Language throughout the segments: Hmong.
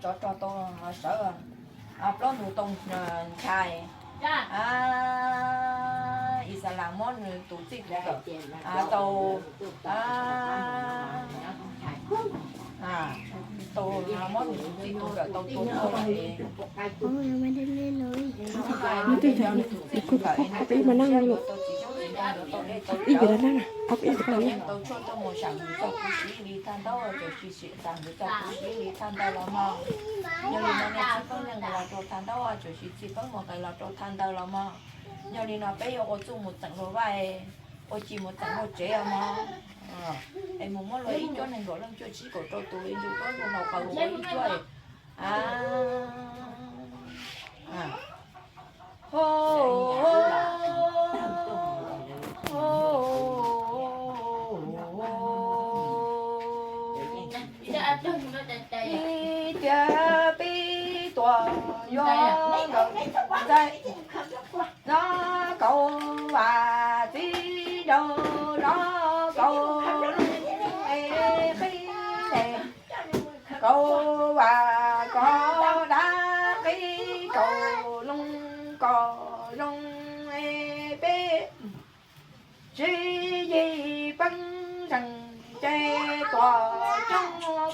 Cov rog tau sawv plaub ntug tau nchai, Ixalas muab nws tus txij tus nkawm tau tau muab nws tus txij tus nkawm tau tua tuag lawm. Ib peb ib mas neej, ib peb ib mas neej, ib peb ib mas neej, ib peb ib mas neej. Tau tshuaj tuaj mus sam ntawd txog kuv siv li thaj ntaub, txawm tsis sim sam ntawd txog kuv siv li thaj ntaub los mog. Yog li no nej txib peeb leej nqis los rau thaj ntaub, txawm tsis txib peeb mus nqis los rau thaj ntaub los mog. Yog li no peb yuav ua txuj mus txeem luag vaj, ua ci mus txeem luag tsev os mog. Es mus muab luag ib cuab nees nkaum leej cuaj tsib kaum rau tus li ntsuj duab ntsuj hlauv qawv ua ib cuab. Ib tiag peb tuaj yuav nkawm ntxaij, zov kaus vas txiv nraug zov kaus looj es qhib es, kaus vas kov dab qhib kaus looj kom zoo es peb tsib yig peeb zeem ces tuam coob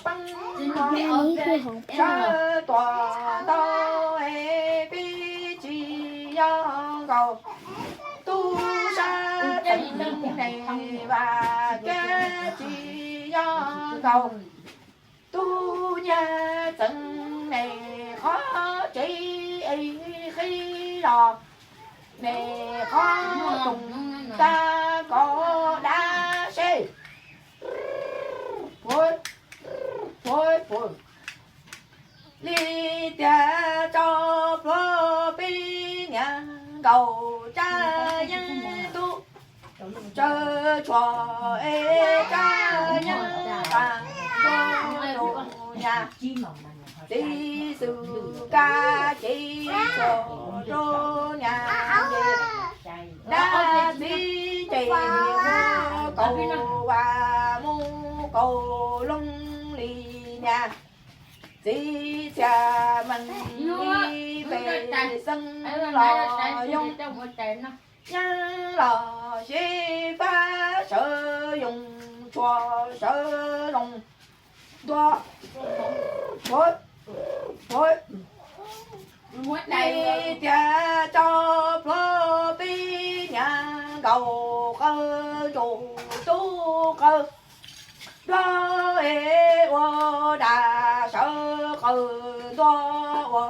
peeb sawv tuam ntau es peb tsis yog nkaus tub sab teev neeg vas kiab tsis yog nkaus tub nyab txeev es qhov tsev es qhib los es qhov toom tag kov dab seb puav puav puav. Li tiag tso pluav peb niag nkaus tsab yeeb tub, tsawv tshuam es tsab yeeb tas ntua rau niag txiv xwm kab cev tshuam rau niag ces dab txiv ces muab kaus vas mus kaus looj li niag txiv txia meej li pem xeeb los yoog, yeeb los xyeb fab sawv yoog tshuam sawv loog ntua li tiag tso pluav peb niag nkaus qawv ntsum tub qawv duab es ua dab sawv qawv ntua ua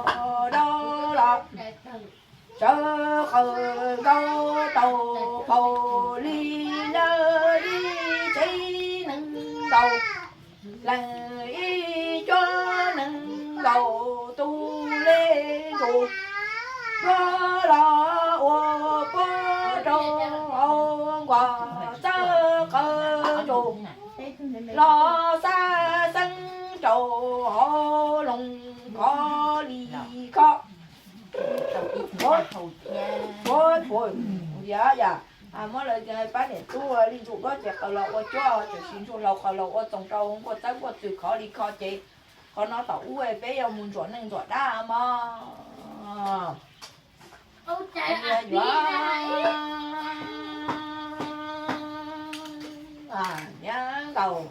dab los sawv qawv nkaus tau phau li lawv ib tsev neeg nkaus leej ib cuab neeg nkaus tub li ntsuj duab los ua puab rau hauv nkuaj txawb qawv ntsum los xab xeeb rau hauv loog khov li khov. Muab lawv pab niam tub li ntsuj duab ces qawv los ua cuab, tiam sis ntsuj hlauv qawv los ua txoos rau nkuaj txawb nkuaj txwm khov li khov ces qhov no tom ub peb yuav mus ntsuam neej ntsuam dab mog. Yuav nkaus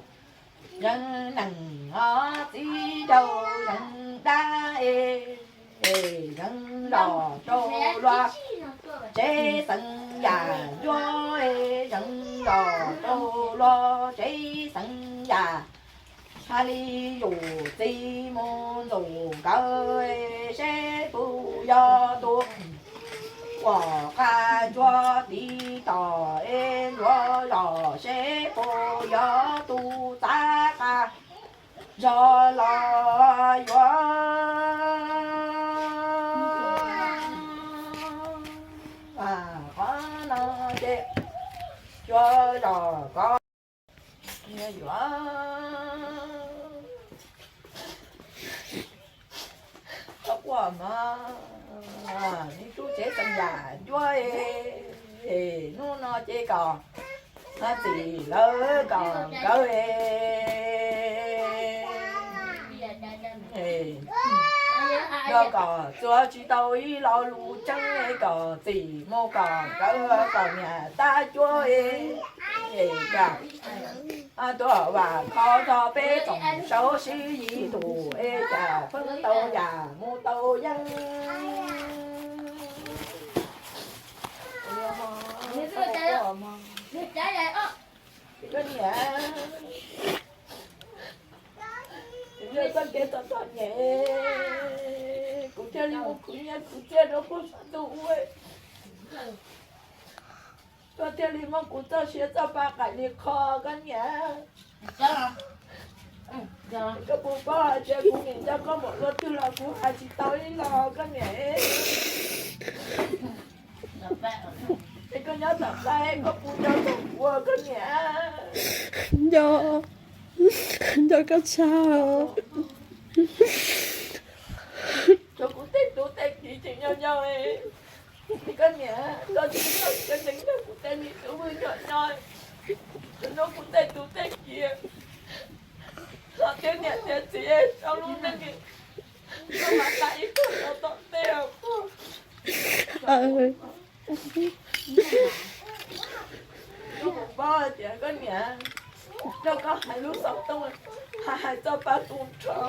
yeeb neeg os txiv nraug yeeb dab es, yeeb los rau luag tsev xeem yam ncuab es, yeeb los rau luag tsev xeem yam. Hais li yus txiv mus ntxuam nkawd seb puas yog tus uas qas ntsuag tiv tom es ntsuag zos seb puas yog tus txav qas zos los yuav qhov no ces ntsuag zos ko yuav tau quaj mog. Nej tub tsev xeem yam ncuab es, hnub no ces kom txim lawv kom nkawd es, Kom txuag tsis tau ib lo lus tseeb, kom txim mus kom nkawd kom niam tab cuab es, es cas tuaj vam kho txog peb tsoom saud sib yig tus es cas pheej tau yam mus tau yeeb. Koj niam, yog txoj kev txom txom nyem, kuv thiaj li mus khwv nyiaj khwv txiaj rau puag saum ntuj ub, koj thiaj li muab kuv txoj sia txoj pa qaim li qho, koj niam. Koj puas paub hais tias kuv nim nco koj npaum li twg los kuv hais tsis tau ib los, koj niam. Es koj nyob tom qab koj puas nco txog kuv, koj niam? Nco, nco koj tshaj. Rau kuv tej tub tej kiv tseem nyob nyob, koj niam, koj tsis txhob cia nco kuv tej me tub me nyuam nyob, rau kuv tej tub tej kiv los tias niam tias txiv rau lub neej, koj mam hla ib tug rau tom ntej os. Koj puas paub hais tias koj niam, rau koj hais lub xov tooj, hais hais txoj pa tu nrho,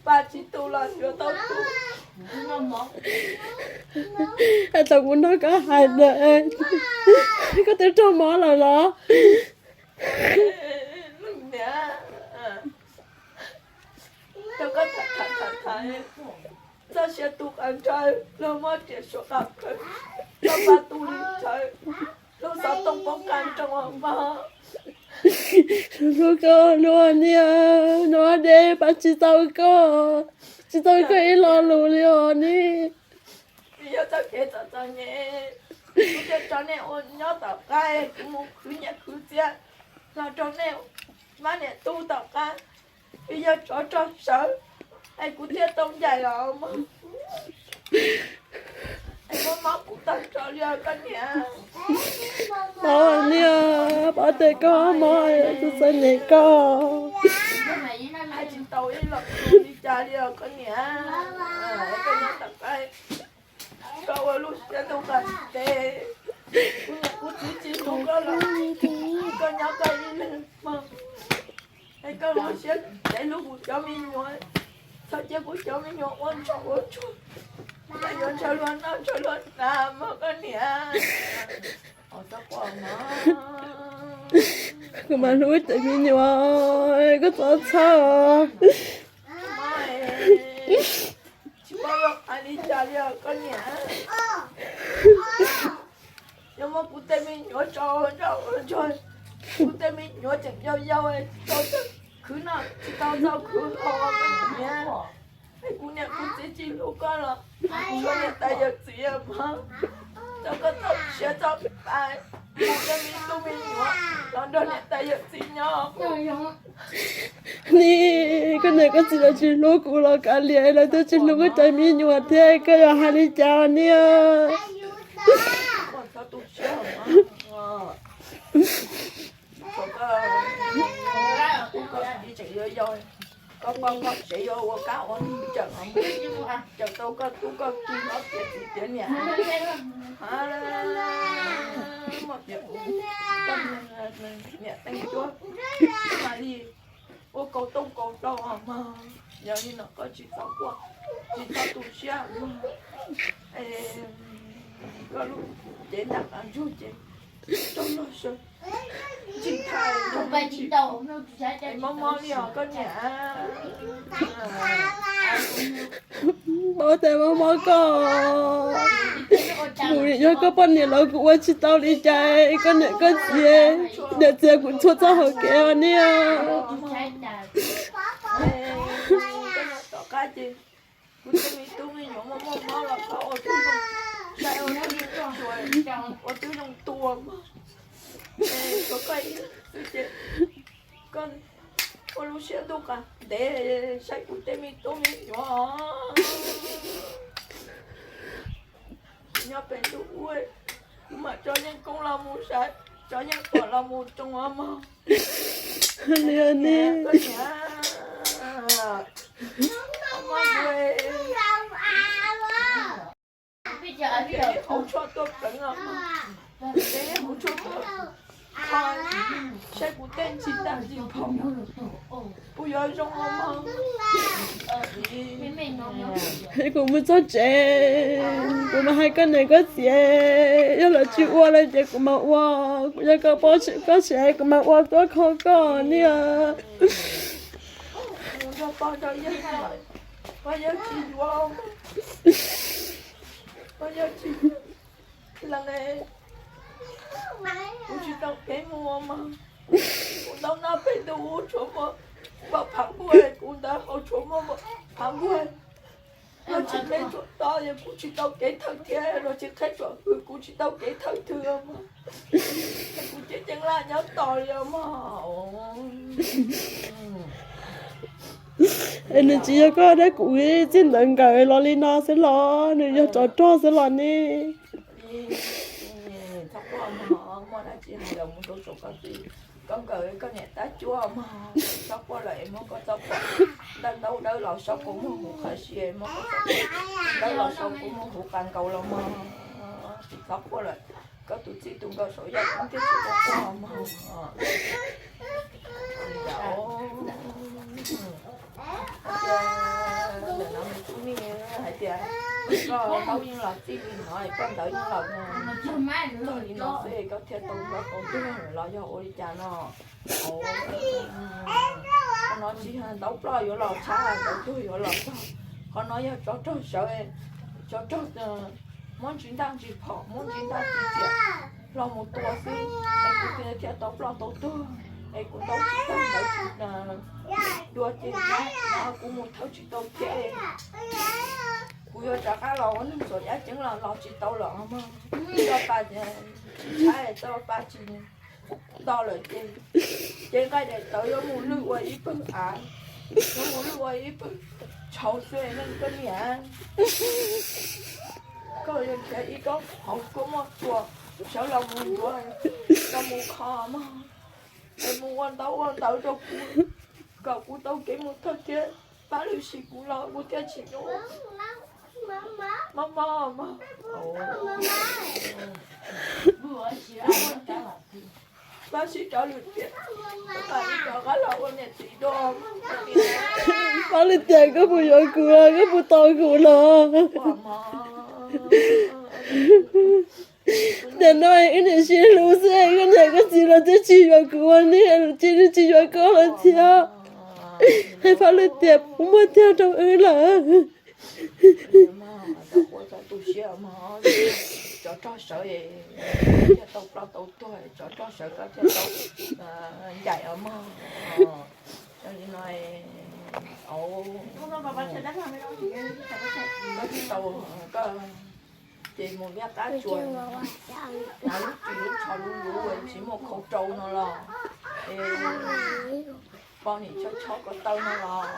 pa tsis tu los yuav tau tu. Hais tau kuv nrog koj hais ntawd, koj twb raug mob lawm los? Niam, rau koj tham tham tham, txoj sia tu qhov nrho, luag muab riam suav qhov kawg, txoj pa tu li tsawv, lub xov tooj poob qab nroo mog. Hlub koj hlub niam, no deb pab tsis tau koj, tsis tau koj ib lo lus li os ni. Vim yog txoj kev txom txom nyem, kuv thiaj tso nej ua nyob tom qab, kuv mus khwv nyiaj khwv txiaj los rau nej pab niam tub tom qab. Vim yog tsov rog sawv, es kuv thiaj tau ncaim los mog. Es muab mob kuv tag nrho li os koj niam. Mob niam, pab tias koj mob, tus txom nyem koj. Hais tsis tau ib los li cas li os koj niam. Koj nyob tom qab, koj ua lub siab ntuj qas ntev, kuv niam kuv txiv tsis hlub koj los, koj nyob koj ib leeg mog. Es koj lub siab ntev hlub kuv cov me nyuam, txhob cia kuv cov me nyuam ua ntshav ua tsuag, koj yuav ntshaw luag noj ntshaw luag hnav mog koj niam. Kuv mas hlub cov me nyuam, koj txhob txhawj. Tsis paub yuav hais li cas li os koj niam. Yuav muab kuv tej me nyuam tso ua ntsoj ua ntsuag, kuv tej me nyuam tseem yau yau, tsis tau txawj khwv noj tsis tau txawj khwv haus koj niam. Es kuv niam kuv txiv tsis hlub koj los, kuv niam tais yawm txiv mog, txog koj txoj siab txoj pa, kuv tej me tub me nyuam los nrog niam tais yawm txiv nyob. Ni, koj niam koj txiv lawv tsis hlub kuv los kav liam, lawv twb tsis hlub koj cov me nyuam thiab, koj yuav hais li cas niam? Koj poj koj tsev yuav ua kab ua num cawm, cawm tau koj tub koj ki hlob tiav txiv tiav niam. Muaj tias kuv niam teej cuab mam li ua kaus tooj kaus hlau mog. Yog li no koj tsis txhob quaj, tsis txhob tu siab mog. Koj lub cev nram qab ntsug ces rau loj sawv ntxhi thaiv, mob mob li os koj niam. Mob tes mob mob koj, kuv yog koj poj niam los kuv ua tsis tau li cas, koj niam koj txiv, niam txiv kuv txhua txoj hauv kev os niam. Tom qab ces kuv tej me tub me nyuam muaj muaj mob los koj ua tib zoo saib, ua tib zoo tsuas, ua tib zoo tua mog. Tshuav koj ib leeg xwb ces koj ua lub siab ntuj qas ntev saib kuv tej me tub me nyuam. Nyob pem ntuj ub, kuv mam tso yeej koob los mus saib, tso yeej tuam los mus tsoo mog. Li ne, koj niam, Kuv tsis tau, saib kuv tej ntsis tag ntsis phoom, kuv yuav zoo mog. Kuv mus txog tsev, kuv mam hais koj niam koj txiv, yog lawv tsis ua lawm ces kuv mam ua, kuv yog koj poj, koj tsev kuv mam ua tuaj kho koj niam. Mus nrog pog nrog yawg, pog yawg tsis yuav, pog yawg tsis lees, kuv tsis tau kev mus mog. Kuv ntaub nab pem ntuj ub tshuav muaj phav nkuaj, kuv ntawv hauv tshuav muaj phav nkuaj. Luag tsis qheb tshuam tod, kuv tsis tau kev thawj thiab, luag tsis qheb tshuam hws, kuv tsis tau kev thawj twg mog. Kuv ceeb ceeb laj nyob tos li os mog. Es nws tsis yog koj dab, kuv txij ntawd nkawd los li no xwb los nws yog tsov rog xwb los ne? Txhob quaj mog, muaj dab tsi hais los mus rau saum koj txiv, koj nkawd koj niam tab cuab mog. Txhob quaj lawm es muab koj txoj phuam ntaub dawb los sau kua muag huv qhov si, muab koj txoj phuam dawb los sau kua muag huv qas nkaus los mog. Tsis txhob quaj lawm, koj tus txij tus nkawm saum yaj koob thiaj tsis txhob quaj mog. Ntawm no nws tub nij hais tias koj ntaub yeej los txij li no, koj ntawv yeej los, txog li no xwb koj thiaj tau ntaub tau tuag los yog ua li cas no? Qhov no tsis yog ntaub ploj yuav los tshab, ntaub tuag yuav los txog. Qhov no yog tsov rog sawv, tsov rog muab ntsis ntaj ntsis phom, muab ntsis ntaj ntsis riam los mus tua xwb, es kuv thiaj tau ploj tau tuag, es kuv ntaub tsis tag ntawv tsis dua ces kuv mus thawj tsis tau thiab. Kuv yuav rov qab los ua neeg txom nyem ceeb los los tsis tau lawm mog. Txoj pa tsis tshab, txoj pa tsis nto lawm ces, ces nqaij daim tawv yuav mus lwj ua ib pawg av, yuav mus lwj ua ib pawg tshauv xwb ne koj niam. Koj yuav nrhiav ib kob hauv kua muag tua sawv los mus ntuav, los mus kho mog, es mus ua ntaub ua ntawv rau kuv, kom kuv tau kev mus thawj thiab. Pab lwm sim kuv los kuv thiaj tsis nyuaj. Mog mog mog. Pab sib cov lwm tiam, pab sib cov qab los ua niam txiv dua. Pab lwm tiam koj puas yuav kuv los koj puas tos kuv los? Nim no wb niam sib hlub xwb, koj niam koj txiv los twb tsis yuav kuv ua neeg, cia li tsis yuav koj lawm thiab. Hais pab lwm tiam puas muaj tiag rau wb lawm? Txhob quaj, txhob tu siab mog. Tsov rog sawv thiaj tau ploj tau tuag, tsov rog sawv koj thiaj tau ncaim os mog. Yog li no, koj tsis tau, koj ces mus liab qab tsuas, hnav lub ris lub tsho lub luv tsis muaj khau rau no los, poj niam chob chob ko taw no los.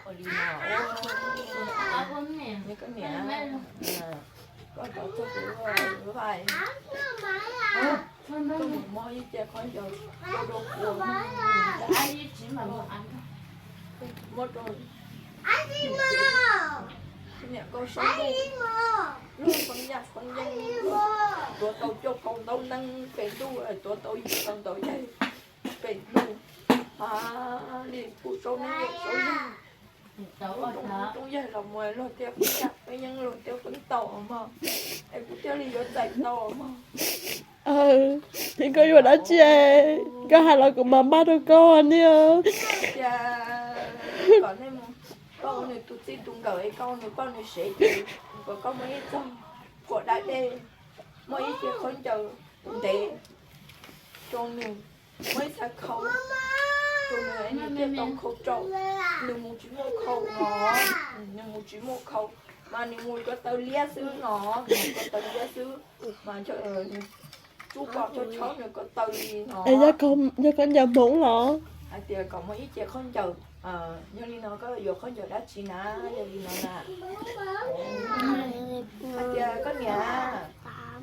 Ua li no, koj niam, koj rov txog kuv lub vaj, koj mus muab ib ce khaub ncaws rau kuv, muab rau niam koj saib, luag qoob yaj qoob yeeb, tuav tau cuaj kaus ntaub neeb pem ntuj, tuav tau yim kaus ntaub yeeb pem ntuj, ha li kuj saub neeb saub yaig, roob yaig los mus luag thiaj qoob yaj qoob yeeb luag thiaj qeeb tau mog, es kuv thiaj li yuav txais tau mog. Koj yuav dab tsi, koj hais los kuv mam npaj rau koj niam. Tias kom nej mus, koj ua nws tus txij tus nkawm es koj ua nws poj nws sev ces kom koj muaj ib txoj quav dab dej, muaj ib ce khaub ncaws ntev rau nws, muaj ib txha khau rau nws, nws thiaj tau khau rau. Nws mus tsis muaj khau no, nws mus tsis muaj khau, mas nws mus ko taw liab xwb no, nws mus ko taw liab xwb, mas nws tsuj pom chob chob nws ko taw li no. Yog koj nco Hmoob los? Hais tias kom muaj ib ce khaub ncaws, yog li no koj yuav khaub ncaws dab tsi na, yog li no na. Hais tias koj niam,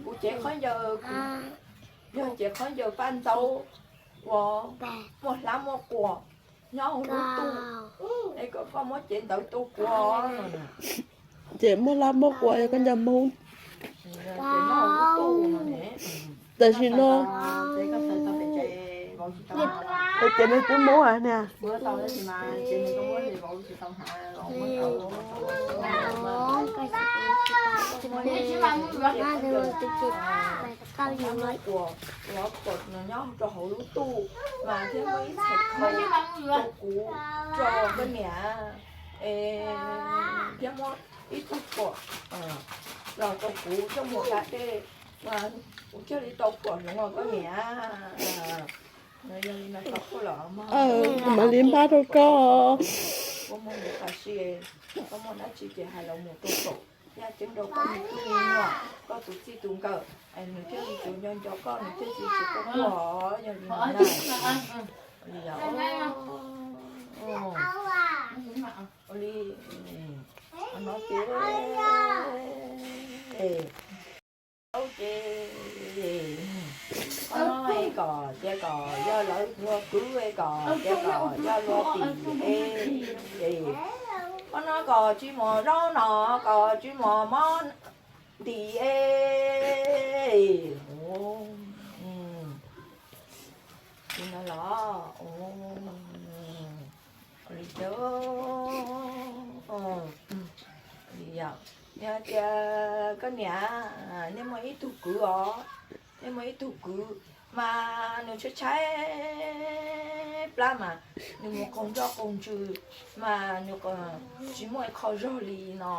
kuv cev khaub ncaws, yog cev khaub ncaws paj ntxaub uas muaj hlab muaj quas nyob hauv lub tuj, es kom koj muab cev ntawd rau kuv. Ces muaj lab muaj quas koj nco Hmoob. Tam sim no ces nws twb Hmoob hais niag. Nyob rau hauv lub tuj mas thiab muaj ib txhais khau rau kuv, rau koj niam, es thiab muaj ib tug phuam los rau kuv coj mus da dej, kuv thiaj li tau phuam hloov os koj niam. Yog li no, kuv mam li npaj rau koj. Koj muaj dab tsi, koj muaj dab tsi ces hais los mus rau saum yaj ceeb rau koj niam tub me nyuam, koj tus txij tus nkawm, nws thiaj li tsis nco nco koj, nws thiaj tsis tsis koj tuaj. Yog li no na. Ua li, ua li, no ces, ces, koj no es kom tias kom yog lawv ua kwv es kom tias kom yog luag tim es, koj no kom tsis muaj zaub no, kom tsis muaj mob ntim es. Li no los, li, yog tias koj niam, nej muaj ib tug kwv os, nej muaj ib tug kwv mas nws tshaib tshaib plab mas nws mus qaug nroj qaug ntsws mas nws tsis muaj ib qho zog li no,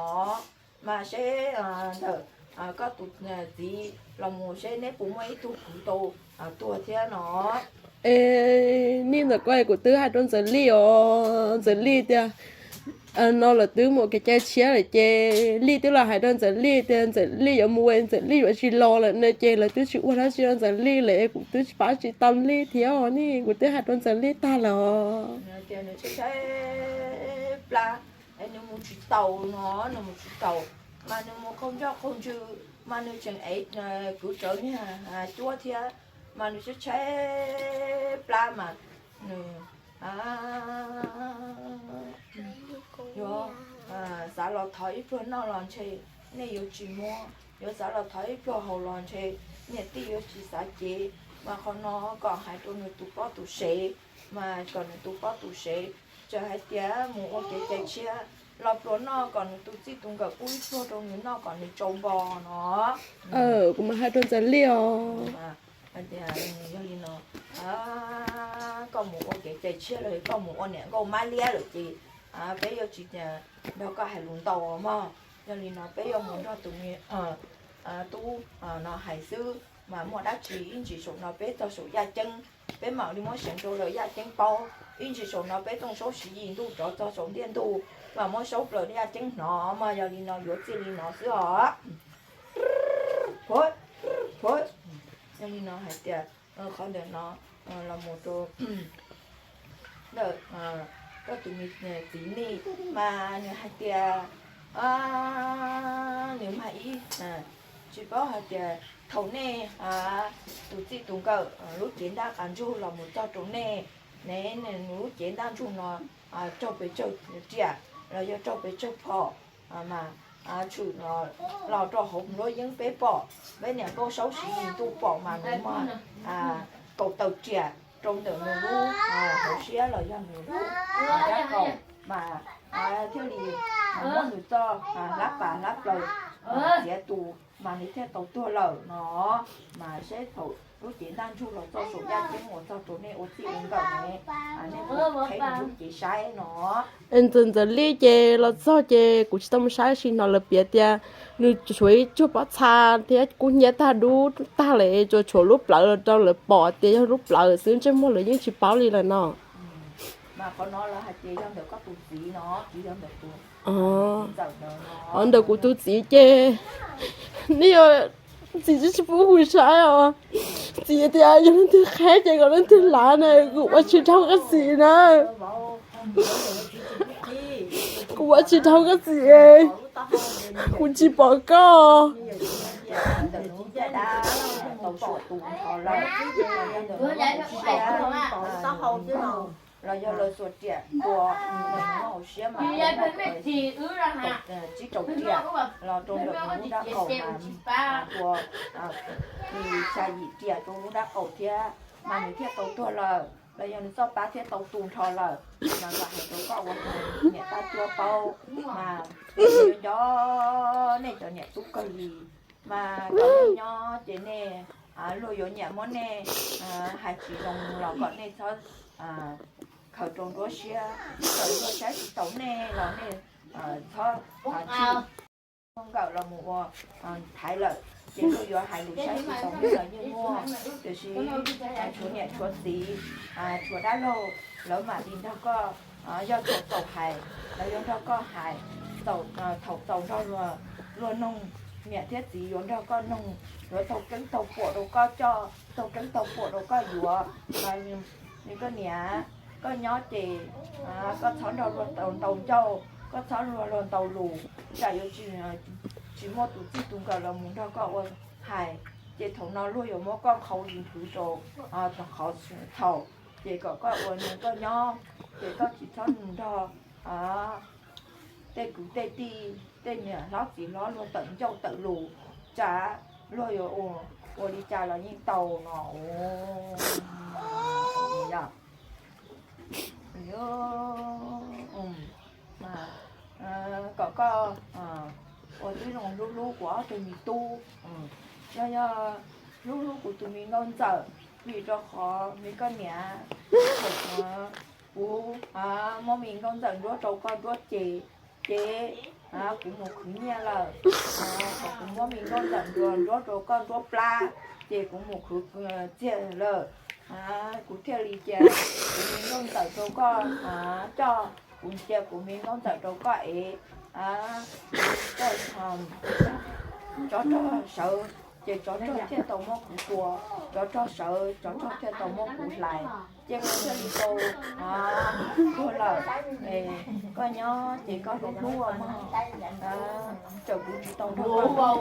mas seb ntawm koj tus txiv los mus seb neb puas muaj ib tug kwv tau tuag thiab no. Es nej ntawm koj es kuv twb hais rau Ntxawm Lij os, Ntxawm Lij tias no lawv twb mus kev cai tshiab lawm ces Lij twb los hais rau Ntxawm Lij tias Ntxawm Lij yuav mus es Ntxawm Lij yuav tsis los lawm no ces lawv twb tsis ua dab tsi rau Ntxawm Lij lawm es kuv twb tsis pab tsis tau Lij thiab os, nej kuv twb hais rau Ntxawm Lij tag lawm os. Nws tshaib tshaib plab, nws mus tsis taus no, nws mus tsis taus, mas nws mus qaug nroj qaug ntsws, mas nws tseem ev kwv tsawv niag cuab thiab, mas nws tshaib tshaib plab mas nws yuav xav los thov ib pluag noj los ntshe nej yuav tsis muab, yuav xav los thov ib pluag haus los ntshe niam tij yuav tsis xav cev. Mas qhov no kom hais rau nws tus poj tus sev, mas kom nws tus poj tus sev txawm hais tias mus ua kev cai tshiab los pluas noj kom nws tus txij tus nkawm pub ib pluag rau nws noj kom nws tsau npo no. Kuv mam hais rau Ntxawm Lij os. Hais tias yog li no, koj mus ua kev cai tshiab los koj mus ua niam nkauj mab liab lawm ces peb yuav tsis nrog koj hais lus ntau mog. Yog li no peb yuav mus nrog tus me tub no hais xwb, mas muaj dab tsi ib ntsis saum no peb txog saum yaj ceeb, peb mam li muab seev rau lawv yaj ceeb paub. Ib ntsis saum no peb tooj saub siv yim ntuj rov txog saum ntiaj ntug, mas muab saub plaws yaj ceeb hnov mog. Yog li no yuav txij li no xwb os. Yog li no hais tias qhov ntawm no los mus rau ntawm koj tus me txiv Nij, mas nws hais tias nws mag ib, tsis paub hais tias thaum nej tus txij tus nkawm lub cev ntaj qas ntsug los mus txog rau nej, ne nws lub cev ntaj ntsug no raug pes tsawg riam los yog raug pes tsawg phom, mas tshwm los rau hauv nruab yeeb peb pom, peb niam nkauj saub siv yim ntuj pom mas nws mag kaum tawm riam rau ntawm nws lub hauv siab los yog nws lub dab kaum, mas thiaj li muab nws txoj hlab pas hlab plaws txiav tu, mas nws thiaj tau tuag lawm no. Mas seb thaum lub cev ntaj ntsug los txog saum yaj ceeb uas txog rau nej ua txij ua nkawm ne, nej qheb nws lub cev saib no. Ntxawm Ntxawm Lij ces los txog ces kuv tsis tau mus saib, sis hnov lawv piav tias nws tshuav ib tsuag pob txha thiab kub hnyiab tag dub tag lawm, tsuas tshuav lub plawv los rau lawv pom tias yog lub plawv xwb, ntsej muag lawv yeej tsis paub li lawm no. Ntawm kuv tus txiv ces nej yuav, txiv tsis pub kuv saib os. Txiv tias yog leej twg qheb ces kom leej twg lav na, kuv ua tsis dhau koj txiv na. Kuv ua tsis dhau koj txiv, kuv tsis pom koj. los yog lawv xuas riam tua, nws muab hauv siab mas tsib rau riam los rau ntawm nws lub nrab qaum mas tua li xya yim riam rau lub nrab qaum thiab, mas nws thiaj tau tuag lawm, los yog nws txoj pab thiaj tau tu nrho lawm. Mas kom hais rau koj uas niam tab cuab paub, mas nco nej cov niam tub kawg li, mas kom nej nyob ces nej, luag yuav nyiam muab nej hais tsis zoo los kom nej txhob khaws rau nruab siab, kom luag saib tsis taus nej los nej txhob txij nkawm los mus ua thaiv lawm, ces luag yuav hais lus saib tsis taus nej los yeej muaj, tiam sis tshuav niam tshuav txiv, tshuav dab laug, lawv mam li nrog koj, yog thaum txaus hais lawv yuav nrog koj hais, thaum txaus nrog luag noog, niam thiab txiv yuav nrog koj noog, yuav taug keeb taug puam rau koj coj, taug keeb taug puam rau koj yuav. Koj niam, koj nyob ces koj txhob nrog luag ntaus ncauj, koj txhob nrog luag ntaus lus, tsam yuav tsis muaj tus txij tus nkawm los mus nrog koj ua hais, ces thaum no luag yuav muab koj qhau li nthwv rau qhov thaum, ces kom koj ua neeg koj nyob, ces koj tsis txhob mus nrog tej kwv tej tij, tej niam hlob txiv hlob luag tawm ncauj tawm lus, tsam luag yuav ua li cas los yeej tau no. Kom koj ua tib zoo hlub hlub kuv ob tug me tub, yog yog hlub hlub kuv tus me nkauj ntxawm, vim rau qhov me koj niam, kuv muab me nkauj ntxawm nruab rau koj nruab ces, ces kuv mus khwv nyiaj lawm, kuv muab me nkauj ntxawm nruab rau koj nruab plab, ces kuv mus khwv txiag lawm, kuv thiaj li cia kuv me nkauj ntxawm rau koj coj, kuv cia kuv me nkauj ntxawm rau koj ev, koj tsov rog sawv, ces tsov rog thiaj tau muab kuv tua, tsov rog sawv tsov rog thiaj tau muab kuv hlais, ces kuv thiaj li tau tuag lawm. Koj nyob ces koj hlub hlub mog, txawm kuv tsis tau nrog koj,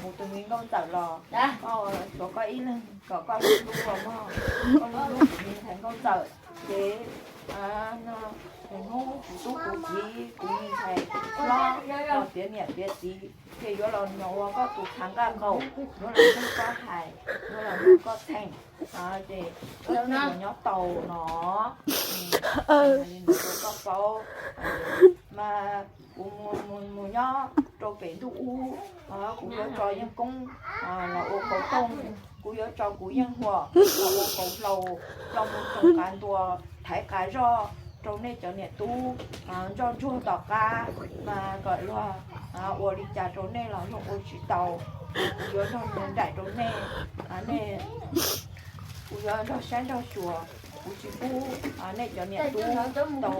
kuv tus me nkauj ntxawm los, koj tshuav koj ib leeg kom koj hlub hlub mog, koj hlub hlub kuv me ntxhais nkauj ntxawm, ces hnub kuv tub kuv kiv kuv me ntxhais hlob los tiav niam tiav txiv, ces yuav los ua koj tus tshav nqaj qaum, yuav los nrog koj hais, yuav los nrog koj txheem, ces koj thiaj yuav nyob tau no. Li ntawd rau koj paub, mas kuv mus nyob rau pem ntuj ub, kuv yuav tso yeej koob los ua kauv tooj, kuv yuav tso kuv yeej huam los ua kauv hlau, los mus toom qav ntua, thaiv qav zoj rau nej cov niam tub ntsoj ntsuag tom qab, mas kom luag ua li cas rau nej los luag ua tsis tau. Kuv yuav nrog nraim rau nej, nej, kuv yuav nrog saib nrog xyuas, kuv tsis pub nej cov niam tub tau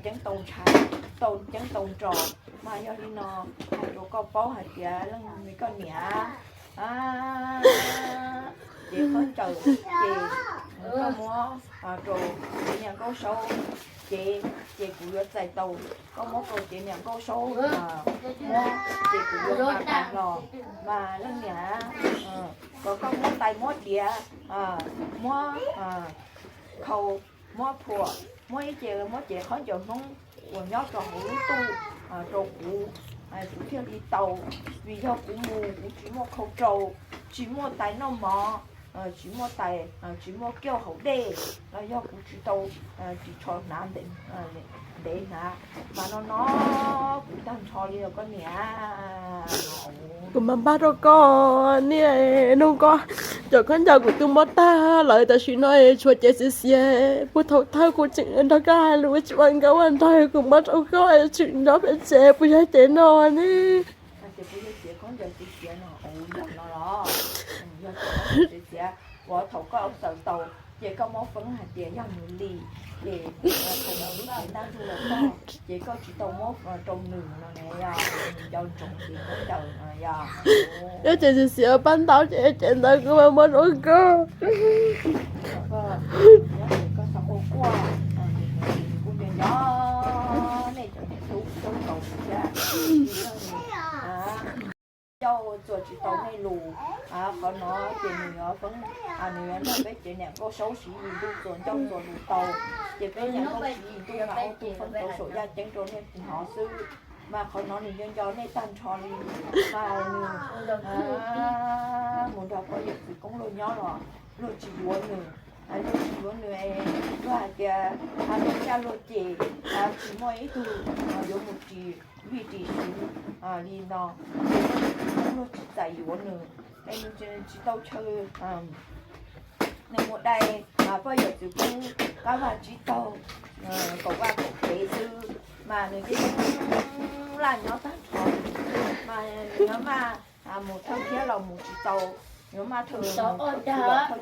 ceeb tau ntshai, tau ceeb tau nro. Mas yog li no, hais rau koj paub hais tias leej me koj niam, ces khaub ncaws ces koj muab rau cev niam nkauj saub cev, ces kuv yuav txais tau. Koj muab rau cev niam nkauj saub muab, ces kuv yuav nqa tas los. Mas leej niam, kom koj muab tais muab diav, muab khau, muab phuam, muab ib ce, muab cev khaub ncaws Hmoob uas nyob rau hauv lub tuj rau kuv, kuv thiaj li tau. Vim yog kuv mus kuv tsis muaj khau rau, tsis muaj tais noj mov, tsis muaj tais, tsis muaj kiauj haus dej, los yog kuv tsis tau ris tsho hnav ntev hnav. Mas no no kuv tag nrho li os koj niam. Kuv mam npaj rau koj niaj hnub, koj cov khaub ncaws kuv twb muab tag lawm, tam sim no tshuav cev xiav xiav puag thaum thawj kuv tseem nrog koj hais lus tsis ua nkauj ua nraug, kuv muab rau koj tseem nyob pem tsev puas yog cev no ne? Ces kuv yog cev khaub ncaws xiav xiav no, yog no los, yog cev khaub ncaws xiav xiav uas thaum koj txawm tau, ces koj muab feeb hais tias yog nws li, ces thaum nws lub cev ntaj ntsug los txog, ces koj tsis tau muab rau nws no ne, yog nws nco ntsoov ces khaub ncaws no yog. Yog ces xiav xiav pab ntau ces cev ntawd kuv mam muab rau koj. Koj xav ua quaj, kuv nco nco nej cov niam tub tub nkaus thiab, coj txuas tau nej lus. Qhov no ces nws yuav feeb, nws yuav nrog peb cev niam nkauj saub siv yim ntuj txuas ncauj txuas lus tau. Ces peb niam nkauj siv yim ntuj mas ua tus feeb rau saum yaj ceeb rau nej hnov xwb. Mas qhov no nws nco nco nej tag nrho li. Mas nws mus nrog pog yawm txwv koob luag nyob los luag tsis yuav nws. Luag tsis yuav nws, luag hais tias luag caj luag ces tsis muaj ib tug yuav mus ris vij ris sw li no, ces luag tsis txais yuav nws. Es nws tsis tau chaw, nws mus dai pog yawm txwv koob qab vaj tsib taug, kaum vaj kaum kev xwb, mas nws yeej laj nyob tag nrho. Mas nws yuav maj mus thawj thiab los mus tsis tau, yuav maj thawj los thawj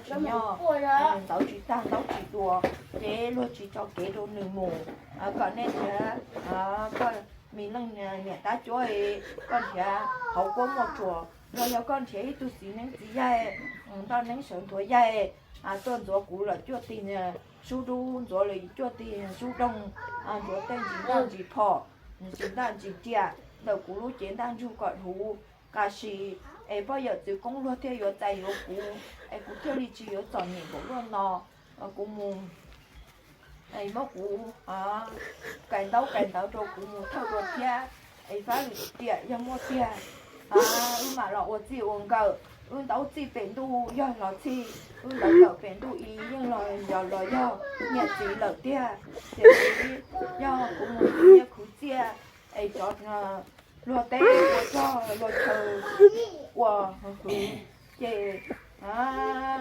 tsis nyob, nws ntawv tsis tag ntaub tsis dua, ces luag tsis tso kev rau nws mus. Kom nej nrhiav koj me leej niam tab cuab, koj nrhiav hauv kuab muaj tsuas, los yog koj nrhiav ib tug txiv neeb txiv yaig, ntoj neeb sawv ntxuav yaig, tuaj ntxuav kuv lawm cuaj tig sub dub, ntxuav lawm cuaj tig sub doog, ntxuav tej ntsis ntaj ntsis phom, ntsis ntaj ntsis riam ntawm kuv lub cev ntaj ntsug kom huv, tab sis es pog yawm txwv koob luag thiaj yuav txais yuav kuv, es kuv thiaj li tsis yuav txom nyem npaum luaj no. Kuv mus, muab kuv kais ntaub kais ntawv rau kuv mus thawj dua thiab, es fab lwm tiam yog muaj tiag, wb mam los ua txij ua nkawm. Wb ntaub txij pem ntuj yog los txhij, wb ntawv kawm pem ntuj i yeej los yog los yog niam txiv lawm tiag. Tiam sis yog kuv mus khwv nyiaj khwv txiaj, es cov luag teb ua rog luag chaw ua hwv, ces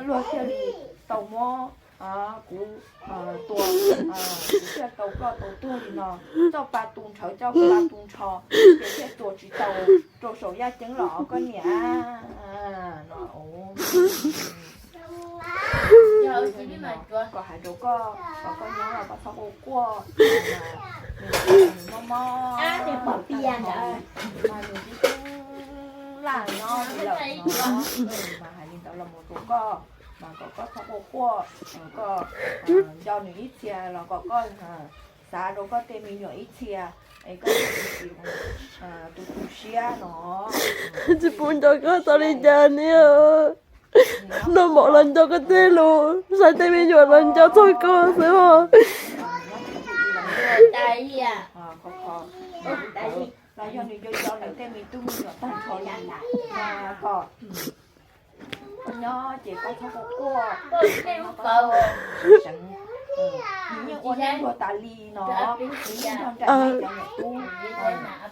luag thiaj li tau muab kuv tua, kuv thiaj tau koj tau tuag li no. Coj pa tu nrhawv coj pa tu nrho, ces thiaj tua tsis tau rau saum yaj ceeb los koj niam no. Kom hais rau koj, kom koj nyob los koj txhob quaj quaj, nws mob mob, mas nws twb laj nyob li lawm no, mas hais li ntawd los mus rau koj, mas kom koj txhob quaj quaj, koj nco nws ib txhia los kom koj xav rau koj tej me nyuam ib txhia, es koj tsis tu tu siab no. Tsis pub nco koj tau li cas ni. Noj mov los nco koj tej lus, saib tej me nyuam los nco txog koj xwb os. Los yog nws nco nco nws tej me tub me nyuam tag nrho li, kom koj nyob ces koj txhob quaj quaj, seev. Nws yeej ua nej luag tas li no, nws yeej nrog nraim nej cov niam tub,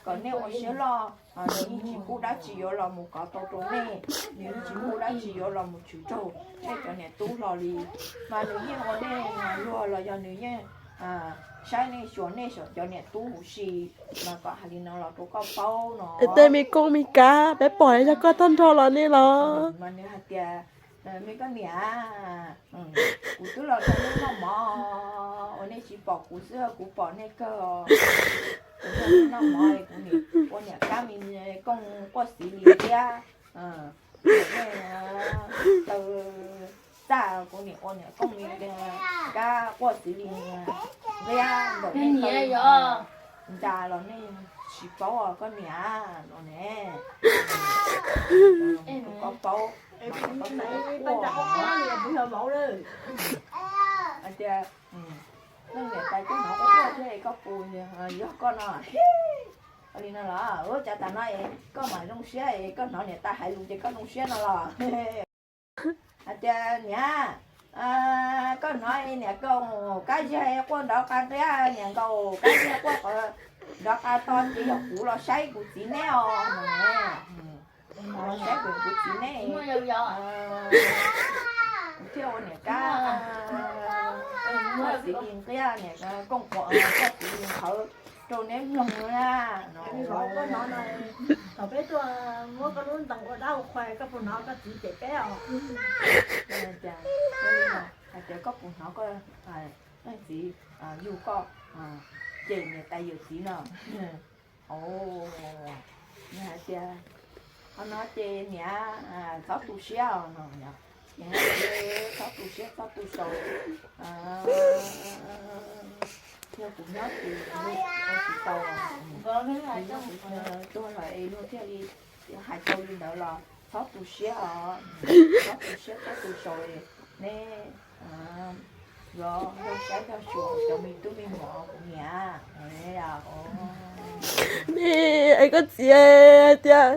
kom nej ua siab loj. Nws yeej tsis pub dab tsi yuav los mus kov tau rau nej, nws yeej tsis pub dab tsi yuav los mus tshwm raug nej cov niam tub hlo li. Mas nws yeej ua nej luag los yog nws yeej saib nej xyuas nej cov niam tub huv si, mas kom hais li no los rau koj paub no. Tej me koob me kab peb pom yog koj tag nrho los ne los? Mas nws hais tias, me koj niam, kuv twb los rau nej noj mov uas nej tsis pom kuv xwb, kuv pom nej kawg. Kuv noj mov kuv nim ua niam kab me kooj quaj xiv li thiab, taw txaj kuv nim ua niam kooj me kab quaj xiv li nqia ntawm nej taw nta los nej tsis paub koj niam no ne. Koj paub, hais tias leej niam tais koj hnov quaj quaj thiab koj pus yog koj no. Li no los ua cas tas no es koj mam zoo siab es koj hnov niam tais hais lus ces koj zoo siab no los? Hais tias niam, koj hnov niam nkaus kab ziag quaj nrov qab nqia, niam nkaus kab ziag quaj nrov qab to ces yog kuv los saib kuv txiv neb os. Los saib kuv txiv neb, kuv thiaj ua niam kab quaj xiv li nqia, niam kooj quaj xiv li nqhawv rau neb mloog na. Thaum peb tuaj muab koj lub ntees ua dab ua qhua koj puas hnov koj txiv cem peb os? Hais tias koj puas hnov koj leej txiv yug koj cem niam tais yawm txiv no? Nws hais tias, qhov no ces niam txhob tu siab os no. Niam hais tias txhob tu siab txhob tu saud. Yog kuv nyob ces kuv ua tsis tau, yog kuv tuag lawm es luag thiaj li hais tau li ntawd los Txhob tu siab os, txhob tu siab txhob tu sau, neb yuav yog saib yog xyuas cov me tub me nyuam kuv niam. Nej es koj txiv hais tias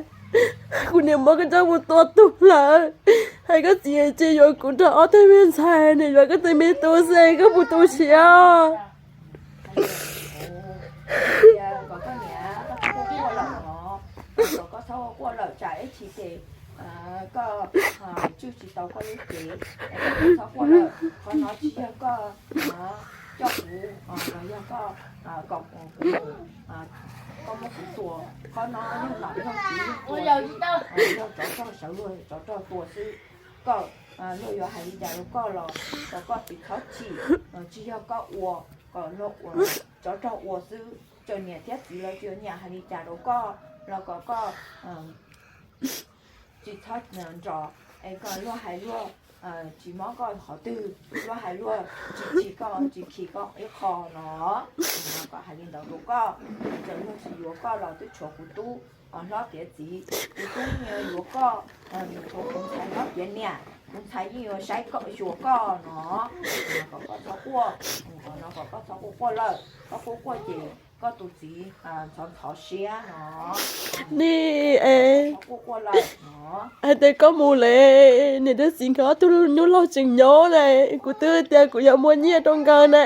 kuv niam muab koj coj mus tua tuag lawm, es koj txiv tsis yuav kuv nrog ob tug me ntxhais, nws yuav koj tus me tub xwb, koj puas tu siab? Kom koj niam, koj txhob quaj quaj lawm os, kom koj txhob quaj quaj lawm tsam ib chim ces koj tswj tsis tau koj lub cev. Koj txhob quaj lawm, qhov no tsis yog koj coj kuv los yog koj kom kuv, koj muab kuv tua. Qhov no yog nom yog tswv yog tua xwb, yog tsov rog sawv luag tsov rog tua xwb. Koj, luag yuav hais li cas rau koj los kom koj tsis txhob chim, tsis yog koj ua, kom luag ua, tsov rog ua xwb. Txawm niam thiab txiv lawv tsis yuav nyiam hais li cas rau koj los kom koj tsis txhob nrov, es kom luag hais luag tsis mob koj qhov twg, luag hais luag tsis chim koj tsis khi koj ib qho no. Kom hais li ntawd rau koj, txawm luag tsis yuav koj los twb tshuav kuv tub hlob tiav txiv, kuv tub yeej yuav yuav koj, tshuav kuv ntxhais hlob tiav niam, kuv ntxhais yeej yuav saib koj xyuas koj no. Kom koj txhob quaj, kom no kom koj txhob quaj quaj lawm, koj quaj quaj ces koj tus txiv ntxhov ntxhov siab no. Nej es, hais tias koj mus lawm, niam thiab txiv nkawd ob tug nyuj laug tseem nyob na, kuv twb tias kuv yuav muab nyiaj rau nkawd na.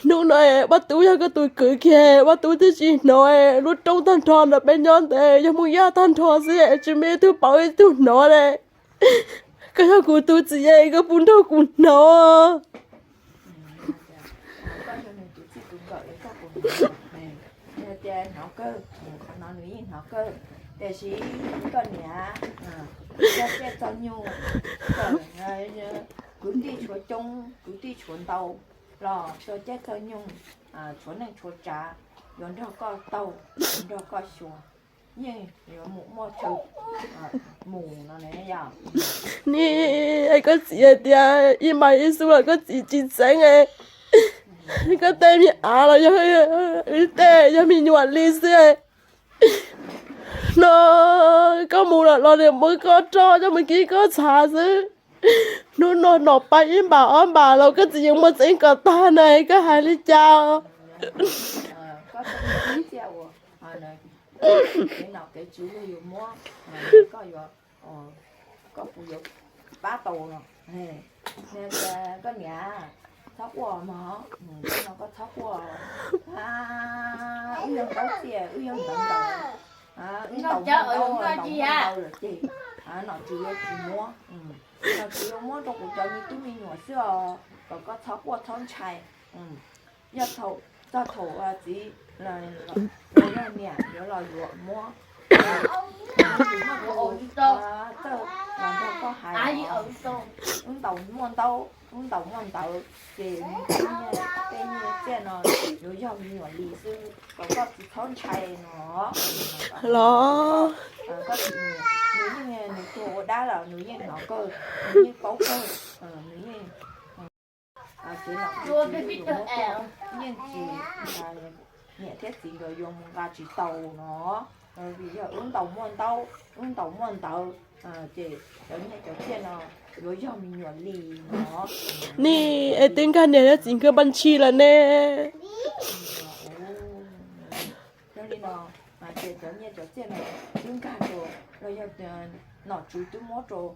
Hnub no Vaj Tub yog koj tus kwv kiag, Vaj Tub twb tsis hnov, lub roob tag nrho ntawm peb nyob ntawd yog Hmoob Yaj tag nrho xwb, tsis muaj ib tug paub ib tug hnov na. Koj yog kuv tus txiv, koj puas nrog kuv hnov? Koj yog nws tus txij tus nkawm es koj puas hnov? Yog tias hnov kawg, qhov no nws yeej hnov kawg. Tiam sis koj niam, txog caij txog nyoog, txawm kwv tij tshuav coob kwv tij tshuav ntau los txog caij txog nyoog, tshuav neej tshuav tsav, yuav nrog koj taug, yuav nrog koj xyuas, yeej yuav mus muaj chaw mus no ne yom. Nej es koj txiv hais tias ib mas ib xub los koj txiv tsis txeeb, koj tej me av los yog, wb tej yog me nyuam li xwb. No koj mus lawm los nws muab koj roj coj mus kib koj txhav xwb. Hnub no nom pab ib npam ob npam los koj txiv yeej muaj txeeb kom tag na, koj hais li cas? Koj txiv, kev nom kev tswv luag yuav muab, koj yuav, koj puas yuav pab tau no? Tias koj niam, txhob quaj mog, no koj txhob quaj. Wb yog ntaub txiaj, wb yog ntaub ntaus, wb ntaus muaj ntaub, ntaus muaj ntaub lawm ces nom tswv yuav tsis muab, nom tswv yuav muab rau kuv cov me tub me nyuam xwb os, kom koj txhob quaj txhob ntshai. Yog thaum, txog thaum txiv los yog niam yuav los yuav muab, txawj los nrog koj hais, wb ntaus muaj ntaub, wb ntaus muaj ntawv, ces tej nyiaj tej txiaj no yuav yog me nyuam li xwb, kom koj tsis txhob ntshai no. Los koj txiv, nws yeej, nws tuag ua dab los nws yeej hnov kawg, nws yeej paub kawg, nws yeej, kev nom kev tswv yeej tsis, niam thiab txiv nkawd yuav mus nqa tsis tau no, vim yog wb ntaus muaj ntaub, wb ntaus muaj ntawv, ces cov nyiaj cov txiaj no yuav yog me nyuam li no. Nej es twb nkag niam thiab txiv nkawd npaj ntshis lawm ne. Yog li no ces cov nyiaj cov txiaj no twb nkag rau, los yog nom tswv twb muab rau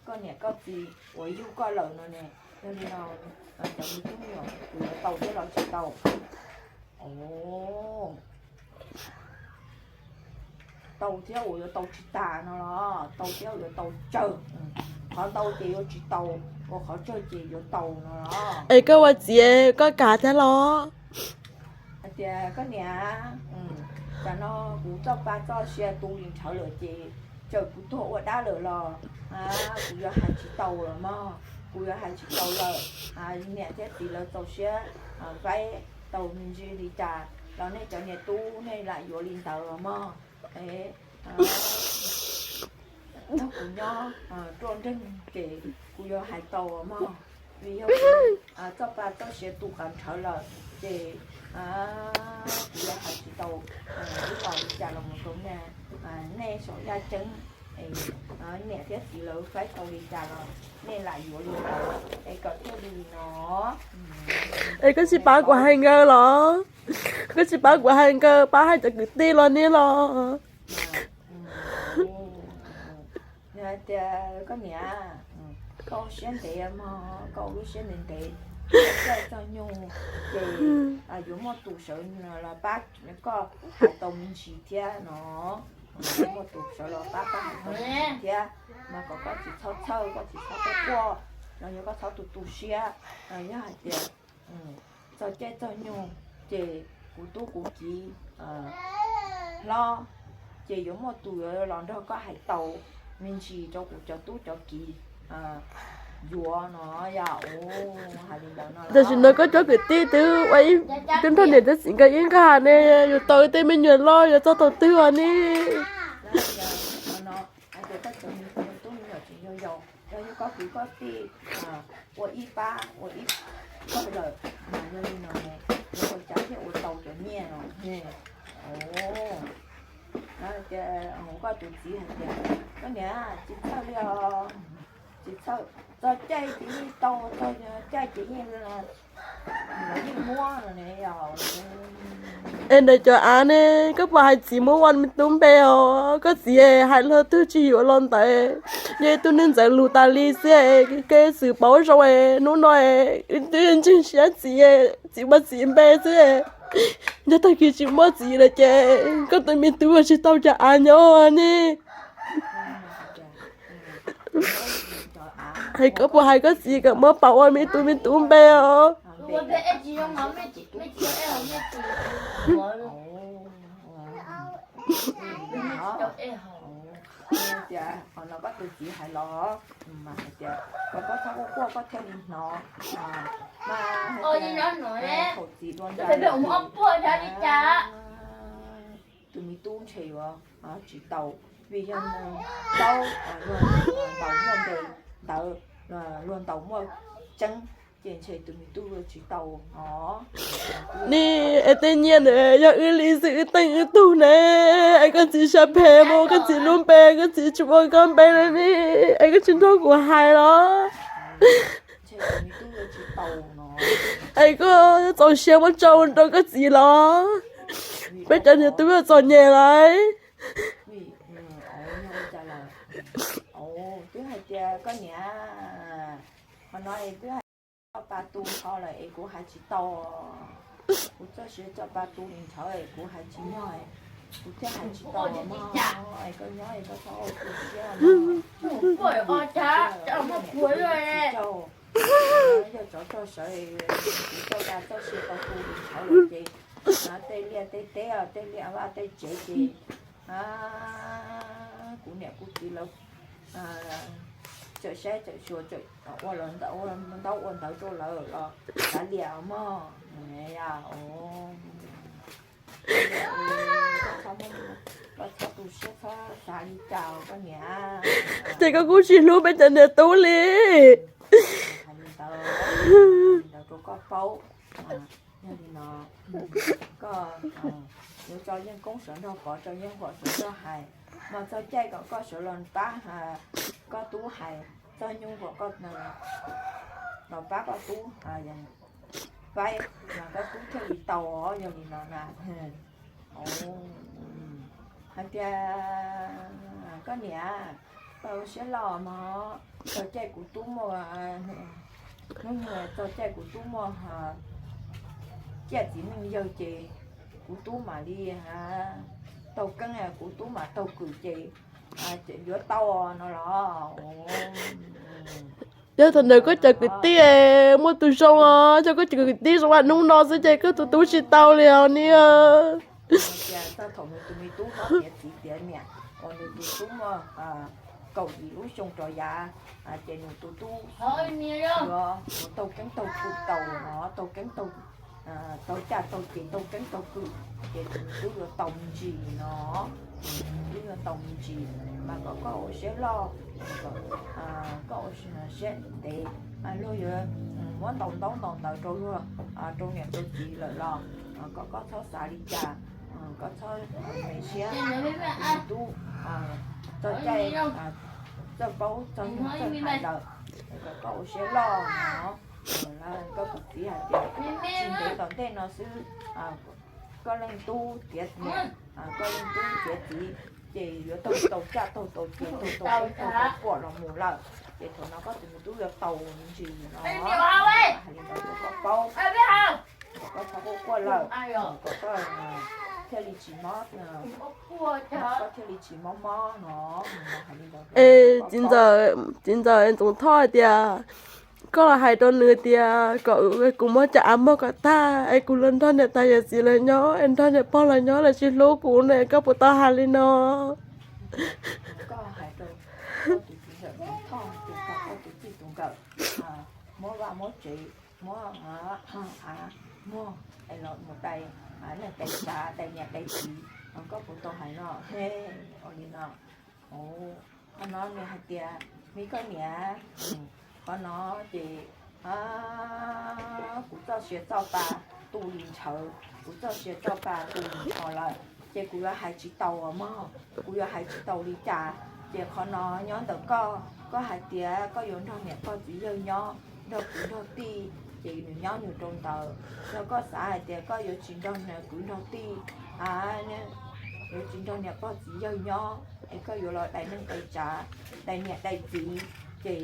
koj niam koj txiv uas yug koj lawm no ne. Yog li no cov me tub me nyuam kuv yuav tau thiab los tsis tau? Tau thiab uas yuav tau tsis tas no los tau thiab uas yuav tau tsawg. Qhov ntau ces yuav tsis tau, uas qhov tsawg ces yuav tau no los. Es koj ua txiv koj kam thiab los? Hais tias koj niam, tam no kuv txoj pa txoj sia tu li nrhawv lawm ces txawm kuv tuag ua dab lawm los kuv yuav hais tsis tau los mog, kuv yuav hais tsis tau lawm. Niam thiab txiv lawv txaus siab faib tau me ntsis li cas los nej cov niam tub nej lam yuav li ntawd los mog. Nrog kuv nyob ruaj nreeg ces kuv yuav hais tau mog, vim yog kuv txoj pa txoj sia tu qab nrhawv lawm ces kuv yuav hais tsis tau ib los li cas los mus rau nej, nej saum yaj ceeb. Niam thiab txiv lawv faib tau li cas los nej lam yuav li ntawd, es kom thiaj li no. Es koj tsis pab kuv hais nkawd los? Koj tsis pab kuv hais nkawd, pab hais cov kwv tij los niam los? Nws hais tias koj niam, koj ua siab ntev mog, koj ua lub siab ntev ntev, koj caij txog nyug ces yuav muaj tus sawv los pab koj hais tau me ntsis thiab no. Yuav muaj tus sawv los pab koj hais tau me ntsis thiab, mas kom koj tsis txhob txhawj, koj tsis txhob quaj quaj, los yog koj txhob tu tu siab. Yog hais tias txog caij txog nyug ces kuv tub kuv kiv hlob, ces yuav muaj tus yuav los nrog koj hais tau me ntsis rau kuv cov tub cov kiv yuav no yom. Tam sim no koj cov kwv tij twb ua ib, twb nrog niam thiab txiv nkawd ib nqag ne, yuav tau tej me nyuam loj yuav txog thaum twg os ne? Hais tias koj cov me tub me nyuam tseem yau yau, yog yog koj kwv koj tij ua ib pab ua ib pawg lawm, mas yog li no, yuav ua cas thiaj ua tau cov nyiaj no ne? Tias koj tus txiv hais tias koj niam tsis txhawj li os, tsis txhawj, txog caij ces yeej tau, txog caij ces yeej, yeej muab no ne. Es ntawm cov av ne, koj puas hais txiv muab ua me tub npe os? Koj txiv hais luag twg tsis yuav los ntawd, yog ib tug neeg ntxawv lus tas li xwb, kev xwm paub zoo, hnub no twb ntseeg siab txiv, txiv muab txiv npe xwb. Yog tag kis tsis muaj txiv lawm ces koj tus me tub ua tsis tau cov av nyob ne. Es koj puas hais koj txiv kom muab pab ua me tub me tub npe os? Tias qhov no koj tus txiv hais los mas hais tias kom koj txhob quaj quaj koj thiaj li hnov. Mas hais tias thaum txiv dua nrad tus me tub ntshe yuav tsis tau, vim yog nws paub luag ntaus muaj npe ntawd, luag ntaus muaj tseeb, ces ntshe tus me tub yuav tsis tau os. Ni, es tej nyiaj ntawd yog wb li xwb, wb teej wb tug ne, es koj txiv siab phem mus, koj txiv lub npe, koj txiv tsis muaj koj npe lawm ni, es koj tsis nrog kuv hais los? Es koj txaus siab muab tso rau koj txiv los? Peb cov niag tub txom nyem lawm. Twb hais tias koj niam, qhov no es twb hais coj pa tu nrho lawm es kuv hais tsis tau. Kuv txoj sia coj pa tu li nrho es kuv hais tsis nyog, kuv thiaj hais tsis tau mog. Es koj nyob es koj txhob ua tu siab, yog tsov rog sawv, kuv coj pa txoj sia tau tu li nrho lawm ces tej liaj tej teb, tej liaj vaj tej tsev ces kuv niam kuv txiv lawv txawm saib txawm xyuas, ua ntaub ua ntawv rau lawv los kav liam mog. Koj txhob tu siab txhob xav li cas koj niam. Ces koj kuj tsis hlub peb cov niam tub li. Hais li ntawd, hais li ntawd rau koj paub. Yog li no, koj yuav tso yeej koob sawv nrog kov, tso yeej huam sawv nrog hais, mas txog caij kom koj sawv los pab koj tub hais, txog nyuj kom koj los pab koj tub faib, mas koj tub thiaj li tau os. Yog li no na, hais tias koj niam, koj ua siab loj mog, txog caij kuv tub muaj, hnub nyoog txog caij kuv tub muaj ciaj txiv neej yawg ces kuv tub mam li taug keeb, kuv tub mam taug kwm ces yuav tau no los. Yog thaum ntawd koj cov kwv tij muaj tus zoo os, cov koj cov kwv tij zoo hnub no xwb ces koj tus tub tsis tau li os niam. Tias txog thaum nws tus me tub hlob tiav txiv tiav niam, uas nws tus tub muaj kaum yim lub xyoo rov yav, ces nws tus tub yuav taug keeb taug kwm tau no, taug keeb taug, taug caj taug ces taug keeb taug kwm, ces tus me tub yuav tau me ntsis no, tus me tub yuav tau me ntsis. Mas kom koj ua siab loj, koj ua siab ntev, luag yuav muab ntaus ntaub ntaus ntawv rau luag, rau niam rau txiv lawm los kom koj txhob xav li cas. Koj txhob me siab, tus me tub txoj caij txawj paub txog nyuag txawj hais lawm, kom koj ua siab loj no, koj tus txiv hais tias tsis ntev tom ntej no xwb, koj leej tub tiav, koj leej tub tiav txiv ces yuav tau tau caj tau tau ces tau tau tau tau quaj los mus lawm, ces thaum no koj tus me tub yuav tau ntsis no, hais li ntawd rau koj paub, kom koj txhob quaj quaj lawm, kom koj thiaj li tsis mob, koj thiaj li tsis mob mob no. Es txiv ntxawm, txiv ntxawm Ntxoov Thoj hais tias koj los hais rau nws tias kom kuv muab cov av muag kom tag es kuv los nrog niam tais yawm txiv lawv nyob es nrog niam pog lawv nyob lawv tsis hlub kuv ne, koj puas tau hais li no? Koj hais rau koj tus txiv ntxawm Ntxoov Thoj tias kom koj tus txij tus nkawm muab vaj muab tsev, muab av muag es los mus dai neej dai tsav dai niam dai txiv, koj puas tau hais no? Ua li no, qhov no nws hais tias, me koj niam, qhov no ces kuv txoj sia txoj pa tu li ntshaw, kuv txoj sia txoj pa tu li ncho lawm, ces kuv yuav hais tsis tau mog, kuv yuav hais tsis tau li cas. Ces qhov no nyob ntawm koj, koj hais tias koj yuav nrog niam pog txiv yawg nyob, nrog kwv nrog tij, ces nws nyob nws rau ntawd. Yog koj xav hais tias koj yuav tsis nrog niam kwv nrog tij, yuav tsis nrog niam pog txiv yawg nyob, es koj yuav los dai neej dai tsav, dai niam dai txiv, ces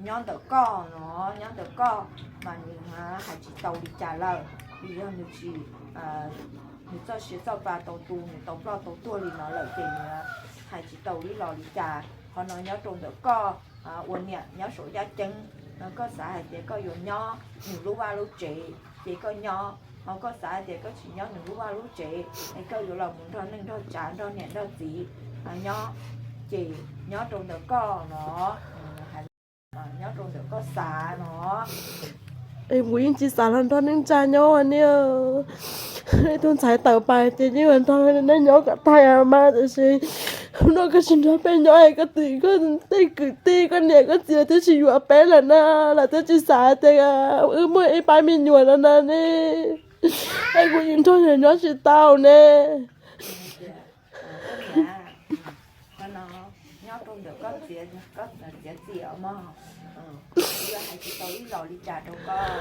nyob ntawm koj no, nyob ntawm koj, mas nws hais tsis tau li cas lawm, vim yog nws tsis, nws txoj sia txoj pa tau tu, nws tau ploj tau tuag li no lawm ces nws hais tsis tau ib los li cas. Qhov no nyob rau ntawm koj ua niam nyob saum yaj ceeb, koj xav hais tias koj yuav nyob nws lub vaj lub tsev ces koj nyob, ho koj xav hais tias koj tsis nyob nws lub vaj lub tsev es koj yuav los mus nrog neej nrog tsav nrog niam nrog txiv nyob, ces nyob rau ntawm koj no, nyob rau ntawm koj xav no. Es kuv yeej tsis xav los nrog neej tsa nyob ne. Tus ntxhais tawm pais ces yeej nrog nej nyob kom tag mas, tiam sis hnub no koj tsis nrog peb nyob es koj twb koj tej kwv tij koj niam koj txiv lawv twb tsis yuav peb lawm na, lawv twb tsis xav tias wb muaj ib pab me nyuam no na ne. Es kuv yeej nrog nws nyob tsis tau ne. Qhov no nyob rau ntawm koj txiav txim os mog. Kuv yuav hais tsis tau ib los li cas rau koj,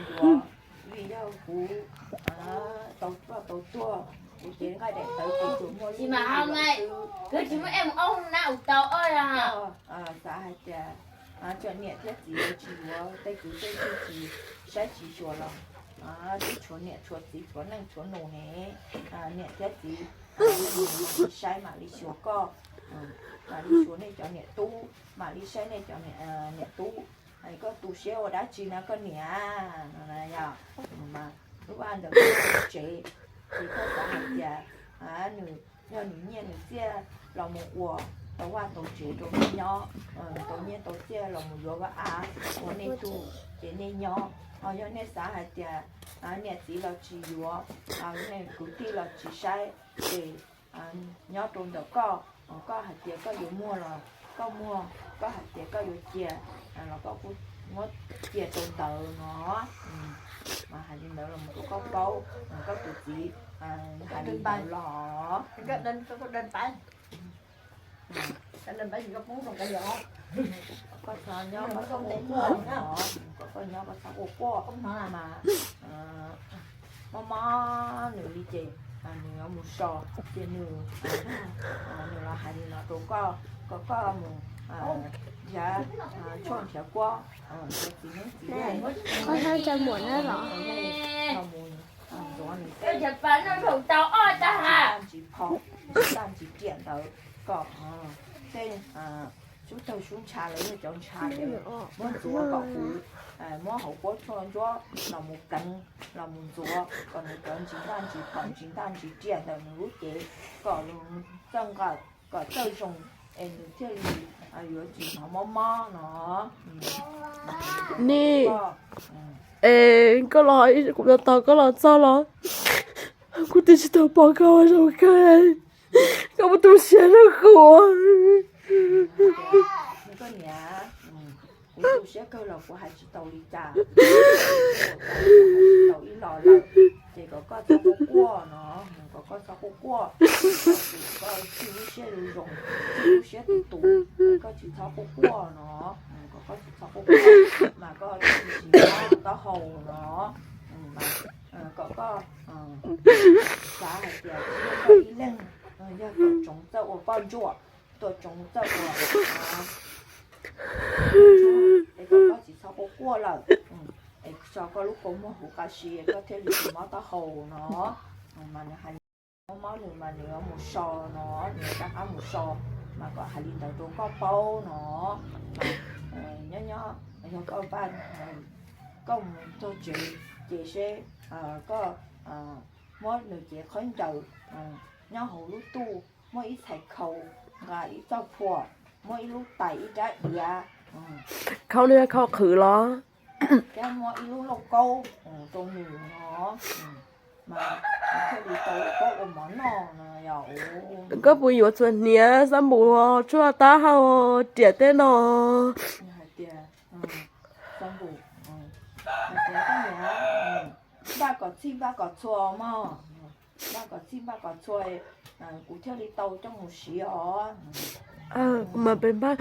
yuav, vim yog kuv tau ploj tau tuag, kuv cev nqaij daim tawv kuv tsuas muaj lub xwb. Xav hais tias tseem niam thiab txiv tsis yuav tej kwv tej tij tsis saib tsis xyuas los twb tshuav niam tshuav txiv tshuav neej tshuav nus ne. Niam thiab txiv saib mam li xyuas koj, mam li xyuas nej cov niam tub, mam li saib nej cov niam tub. Koj tu siab ua dab tsi no koj niam? Lub vaj ntawm koj tsev, ces koj xav hais tias nws yog nws nyiaj nws txiaj los mus ua tau vaj tau tsev rau nej nyob, tau nyiaj tau txiaj los mus yuav vaj av ua nej tug ces nej nyob. Ho yog nej xav hais tias niam txiv los tsis yuav, nej kwv tij los tsis saib, ces nyob rau ntawm koj, koj hais tias koj yuav muag los koj muag, koj hais tias koj yuav cia los koj kuj muab cia rau ntawd no. Mas hais li ntawd los mus rau koj paub, koj tus txiv hais li ntawd los koj txhob nyob koj txhob ua quaj no, kom koj nyob koj txhob ua quaj mas mob mob nws li ces nws yuav mus so, ces nws, nws los hais li no rau koj, kom koj mus nrhiav tshuaj nrhiav kuab, nrhiav txiv neeb txiv yaig, los mus ntxuav nws tej ntsis tag ntsis phom, ntsis tag ntsis riam ntawd, kom tej sub tawg sub ntsha lawv yog cov ntsha ces muab ntxuav kom huv, muab hauv kuab tshuaj ntsuab los mus pleev los mus ntxuav kom nws cov ntsis tag ntsis phom ntsis tag ntsis riam ntawm nws lub cev kom txawj nqaws kom txawj zoo, es nws thiaj li yuav tsis hnov mob mob no. Ne, es koj los, kuv tos tos koj los txog los kuv twb tsis tau pom koj ua zoo kawg, koj puas tu siab rau kuv? Koj niam, kuv tu siab kawg los kuv hais tsis tau li cas, tau ib los lawm, ces kom koj txhob quaj quaj no, kom koj Koj txhob quaj quaj, koj tswj lub siab zoo zoo, tswj lub siab tus tus, koj tsis txhob quaj quaj no, koj tsis txhob quaj quaj, mas koj thiaj li tsis mob taub hau no, mas kom koj xav hais tias tsis yog koj ib leeg, yog tuam tsoov txawj ua poj ntsuam, tuam tsoov txawj ua, es kom koj tsis txhob quaj quaj lawm, es tso koj lub kua muag huv qab si koj thiaj li tsis mob taub hau no, mas nws hais li mob mob nws mas nws yuav mus so no, nws yuav rov qab mus so, mas kom hais li ntawd rau koj paub no, mas nyob nyob yog koj vaj, koj mus txog tsev ces seb koj muab nws cev khaub ncaws nyob hauv lub tuj, muab ib txhais khau, nqa ib txoj phuam, muab ib lub tais ib rab iav, khau no yog khau qhwv los, thiab muab ib lub lauj kaub rau nws no, mas nws thiaj li tau lauj kaub ua mov noj no yom. Koj puas yuav txhuas hniav xab npum tshuaj taub hau riam tej no? Hais tias, hais tias koj niam, npaj kom txhij npaj kom txhua mog, npaj kom txhij npaj kom txhua, kuv thiaj li tau coj mus siv os. Mas peb npaj,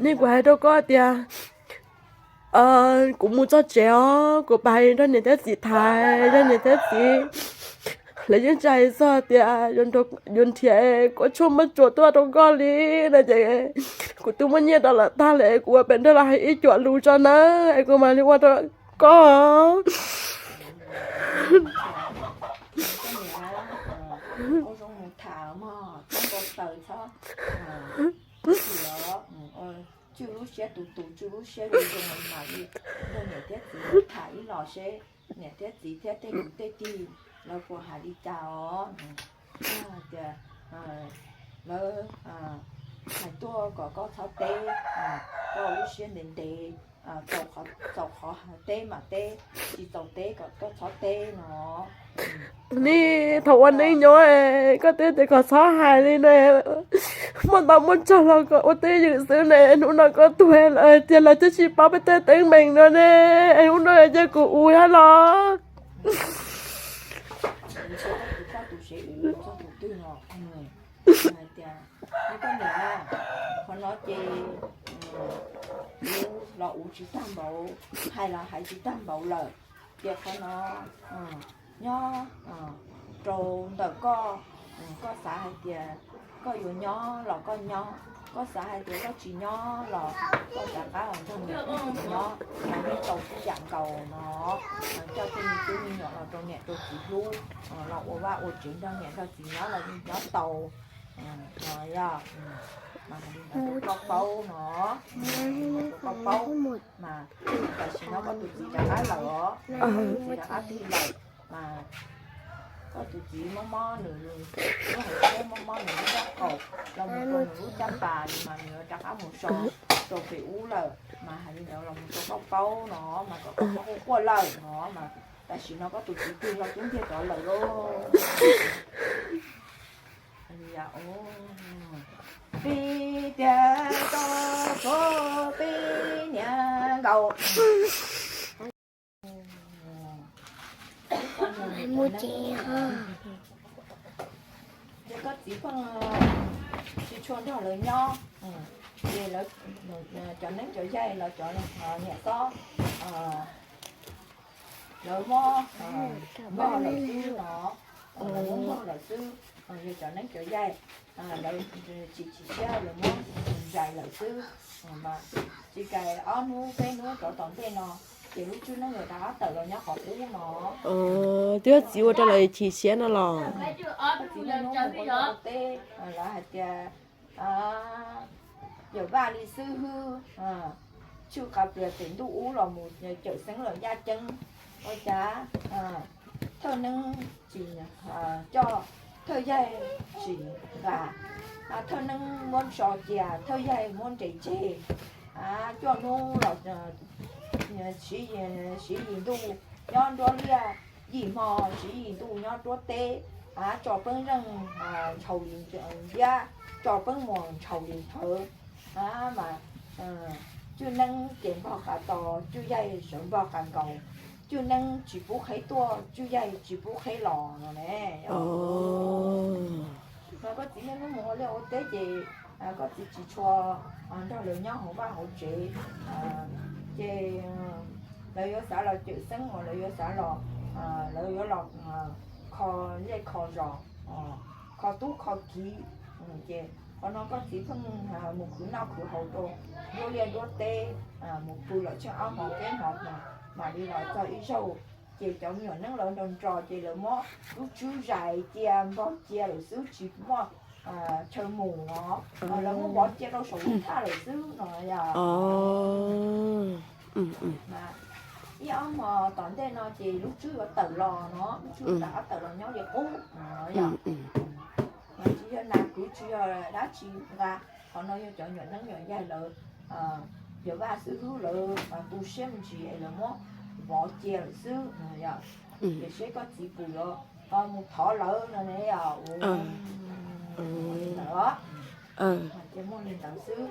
nej, kuv hais rau koj tias, kuv mus txog tsev os, kuv pab hais rau niam thiab txiv tham, yog niam thiab txiv lawv yeej tsis hais txog tias yuav nrhiav kua tshuaj muaj tsuas tuaj rau koj li no ces kuv twb muaj nyiaj rau lawm tag lawm, kuv ua pem nrog lawv hais ib cuam lus tso nawb es kuv mam li ua rau koj. Ua zoo mus tham mog, txhob npau taws, txhob tswj lub siab tus tus, tswj lub siab zoo zoo mas li, nrog niam thiab txiv tham ib los seb niam thiab txiv thiab tej kwv tej tij lawv puas hais li cas os. Hais tias lawv hais tuaj kom koj txhob teb, koj lub siab ntev ntev, txaus qhov teb mam teb, tsis txaus teb kom koj txhob teb no. Nej thaum ua neej nyob koj twb tias kom txhob hais li no, muaj ntau muaj ntsog los kom ua twj ywm xwb ne, hnub no koj tuag lawm tiag lawv twb tsis paub peb tej teeb meem no ne, hnub no cia kuv ua thiab los. Hais tias, koj niam, qhov no ces kuv los ua tsis tag npaum, hais los hais tsis tag npaum lawm, ces qhov no nyob rau ntawm koj, koj xav hais tias koj yuav nyob los koj nyob, koj xav hais tias koj tsis nyob los koj rov qab los nrog niam nyob, mas nej tau tib yam nkaus no, coj tej me tub me nyuam los rau niam rau txiv hlub, los ua vaj ua tsev nrog niam nrog txiv nyob los yeej nyob tau. Yog, mas hais li ntawd rau koj paub no, rau koj paub, mas tam sim no koj tus txiv rov qab lawm os, tus txiv rov qab tig lawm, mas koj tus txiv mob mob nws lub hauv siab, mob mob nws lub nrab qaum, los mus rau nws lub caj pas mas nws yuav rov qab mus so rau pem ub lawm, mas hais li ntawd los mus rau koj paub no, mas kom koj txhob quaj quaj lawm no, mas tam sim no koj tus txiv twb los twb ntiag rov lawm lauj. Peb tiag tau txog peb niam nkaus. Ces koj txiv pheej tsis tshua nrog lawv nyob, ces lawv, cov neeb cov yaig los cov niam xob, lawv muab npog lawm xwb no, lawv muab npog lawm xwb, yog cov neeb cov yaig lawv tsis chim siab, lawv muab zais lawm xwb. Tsis kais ob hnub peb hnub rov tom ntej no, ces lub tswb neeb yuav rov qab tawm los nyob qhov ub no. Twb yog txiv ua rau lawv chim siab no los? Txiv niaj hnub mus ua liaj ua teb, lawv hais tias yawm vaj li xwb hwb, tshwj qhov plias pem ntuj ub los mus cawm xeeb los yaj ceeb, ua cas thawj neeb tsis coj thawj yaig tsis nqa, thawj neeb muab tso cia thawj yaig muab nres tseg, cuaj hnub los siv yim ntuj nyob nruab liaj, yim hmo siv yim ntuj nyob nruab teb, tso peeb zeej ntshaus li ntiab, tso peeb muas ntshaus li nthawv, mas tswj neeb ces npog qas to, tswj yaig sawv npog qas nkaus, Cwj neeb tsis pub qheb tuaj, cwj yaig tsis pub qheb los no ne. Mas koj txiv niaj hnub mus ua liaj ua teb ces koj txiv tsis tshua nrog lawv nyob hauv vaj hauv tsev, ces lawv yuav xav los cawm xeeb uas lawv yuav xav los, lawv yuav los kho liaj kho zos, kho tub kho kiv. Ces qhov no koj txiv pheej mus khwv noj khwv haus rau nruab liaj nruab teb, mus pw lawm tsheej ob hmo peb hmo, mam li los txog ib zaug. Ces cov me nyuam neeb lawv nrog nrog ces lawv muab lub tswb zais cia npog cia lawm xwb, tsis muaj chaw mus os, lawv muab vov cia rau saum lub thaj lawm xwb no yog. Ib ob hmo tom ntej no ces lub tswb yuav tawm los no, lub tswb yuav tawm los nyob li qub no yog. Mas tsis yog nas kwv tsis yog dab tsi nqa, qhov no yog cov nyuam neeb nyuam yaig lawv yog vaj xib hwb lawv tu siab me ntsis es lawv muab vov cia lawm xwb no yog. Ces seb koj txiv puas yuav mus thov lawv no ne yog. Ua li ntawd os. Ces muaj li ntawd xwb.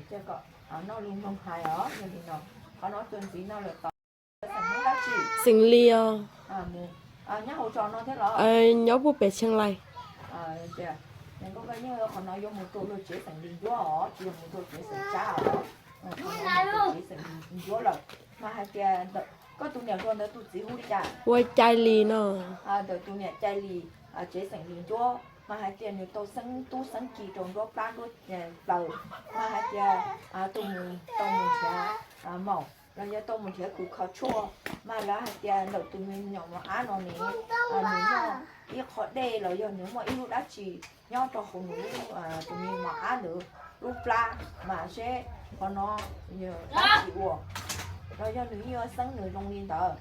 Ces kom noj li mloog hais os, yog li no, qhov no tus ntxiv no lawm tod. Xeem Lis os. Nyob hauv zos no thiab los? Nyob puag pem Tsheej Lais. Qhov no yuav mus rau luag tsev xeem Lis Ncuab os, tsis yog mus rau tsev xeem Tsab os. Tsev xeem Lis Ncuab lawm. Mas hais tias koj tus niam hluas ntawd tus txiv hu li cas? Ua Cai Lis no. Ntawm tus niam Cai Lis, tsev xeem Lis Ncuab, mas hais tias nws tau xeeb tub xeeb ki rau nruab plab nruab plaws, mas hais tias tus mus tau mus nrhiav maum los yog tau mus nrhiav kws kho tshuaj, mas lawv hais tias ntawm tus me nyuam mos ab no ne, nws muaj ib qho dej los yog nws muaj ib lub dab tsi nyob rau hauv nws tus me mos ab ntawd lub plab, mas seb qhov no dab tsi ua los yog nws yeej yuav xeeb nws zoo li ntawd.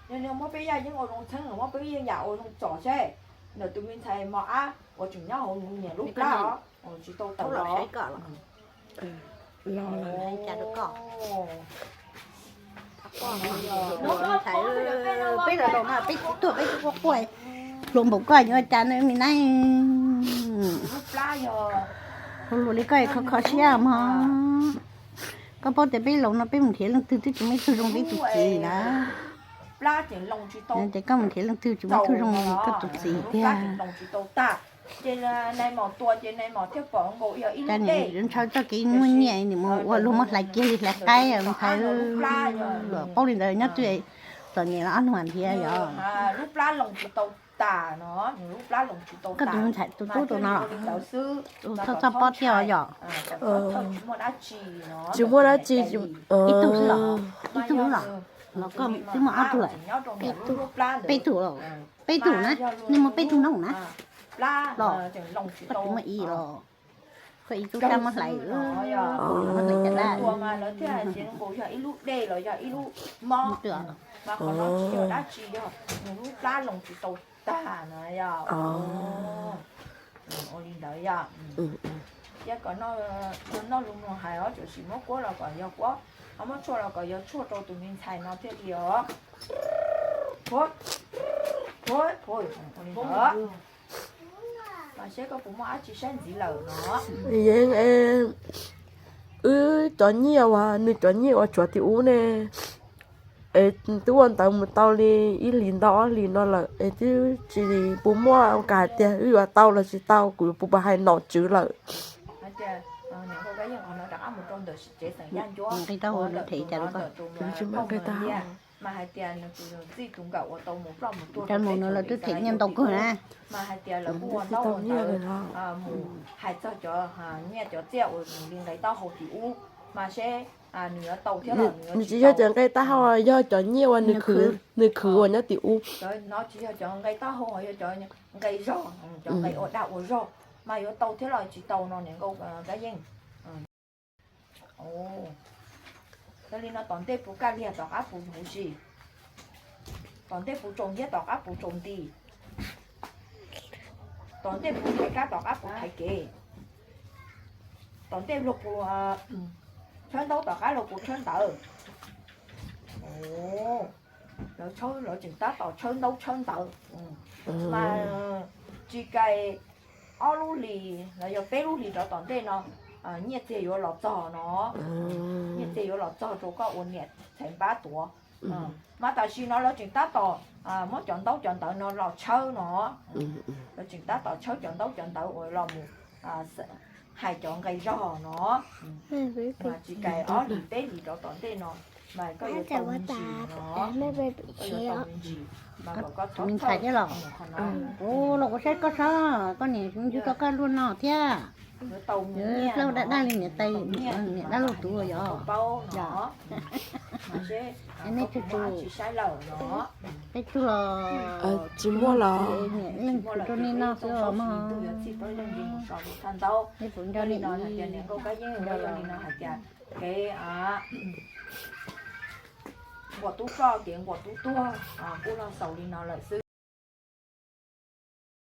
Yog nws muab peb yaj yeeb ua zoo txheeb, muab peb yaj yam ua zoo txom seb ntawm tus me ntxhais mos ab uas tseem nyob hauv nws niam lub plab os, tsis tau tawm los. Peb los no peb tsis tuaj peb tsis quaj quaj, hluas npaum koj yuav ua cas no me na. Hluas li koj kho kho siab mog. Koj paub tias peb laus no peb mus nrhiav leej twg twb tsis muaj ib tug zoo li tus txiv na. Ces koj mus nrhiav leej twg tsis muaj ib tug zoo li koj tus txiv tiag. Cas nim ntshaw txoj kev muaj nyiaj nim mus ua luag muab hlais kiag li hlais qaib ntxhais. Paub li ntawd nyob twj txom nyem los ob hnub mam nrhiav yog. Koj tus ntxhais tus tub tus no los? Txhob txhob pob thiab yog. Tsis muaj dab tsi. Ib tug xwb los? Ib tug xwb los? Los koj twb muaj ob tug lawm? Peb tug los? Peb tug na, nej muaj peb tug noob na. Los koj tsis muaj ib los? Koj ib tug sab muab hlais, muab hlais cas dab. Ua li ntawd yog, thiab kom noj lus mloog hais os, tsuas sim muab kuab los kom yog kuab, ho muab tshuaj los kom yog tshuaj rau tus me ntxhais no thiaj li os. Mas seb koj puas muaj dab tsi saib ntxiv lawm no? Yeeb, wb cov nyiaj uas nws cov nyiaj uas tshuav tim ub ne, es twb ua ntawv mus tau li ib hlis ntau ob hlis no lawm es twb tsis pub muaj, ua cas hais tias wb yuav tau los tsis tau, kuv yuav puas hais nom tswv lawm. Mas hais tias nws tus txij tus nkawm uas tau mus ploj mus tuag rau teb chaws Amelikas no, mas hais tias lawv kuj ua ntaub ua ntawv mus hais txog cov nyiaj cov txiaj uas nws li nqe taub hau tim ub, mas seb nws yuav tau thiab los nws tsis yog cov nqe taub hau, yog cov nyiaj uas nws khwv uas nyob tim ub. No tsis yog cov nqe taub hau, yog cov nqe zog, cov nqe ua dag ua zog, mas yuav tau thiab los tsis tau no niam nkauj Kab Yeej. Yog li no tom ntej puas kaj liag tom qab puas huv si, tom ntej puas tsaus nciab tom qab puas tsaus nti, tom ntej puas thaiv kab tom qab puas thaiv kev, tom ntej luag puas tshawb ntaub tom qab luag puas tshawb ntawv. Lawv tshawb, lawv tseem tab tom tshawb ntaub tshawb ntawv, mas tsis kai ob lub hlis los yog peb lub hlis rov tom ntej no, nyiaj txiag yuav los txog no, nyiaj txiag yuav los txog rau koj ua niam txhais npab tuav. Mas tam sim no lawv tseem tab tom muab cov ntaub cov ntawv no los tshawb no, lawv tseem tab tom tshawb cov ntaub cov ntawv uas los mus hais cov nqe zog no. Mas tsis kais ob hlis peb hlis rov tom ntej no mas koj yuav tau me ntsis no, koj yuav tau me ntsis, mas kom koj txhob txhawj qhov no. Ua los kuv saib koj sab, koj niam ncug rau koj luaj no thiab. Dab dab li niam tais, niam dab laug tus yog paub no. Nej tsis tsis saib lawm no, peb tug los tsis muaj los niam leej tsis muaj los rau nej noj xwb os mog. Txhaj ntaub nej puas nco li no hais tias niam nkauj kab yeeb nco li no hais tias kev nquas tub roj kev nquas tub tuag kuj los xaus li no lawm xwb.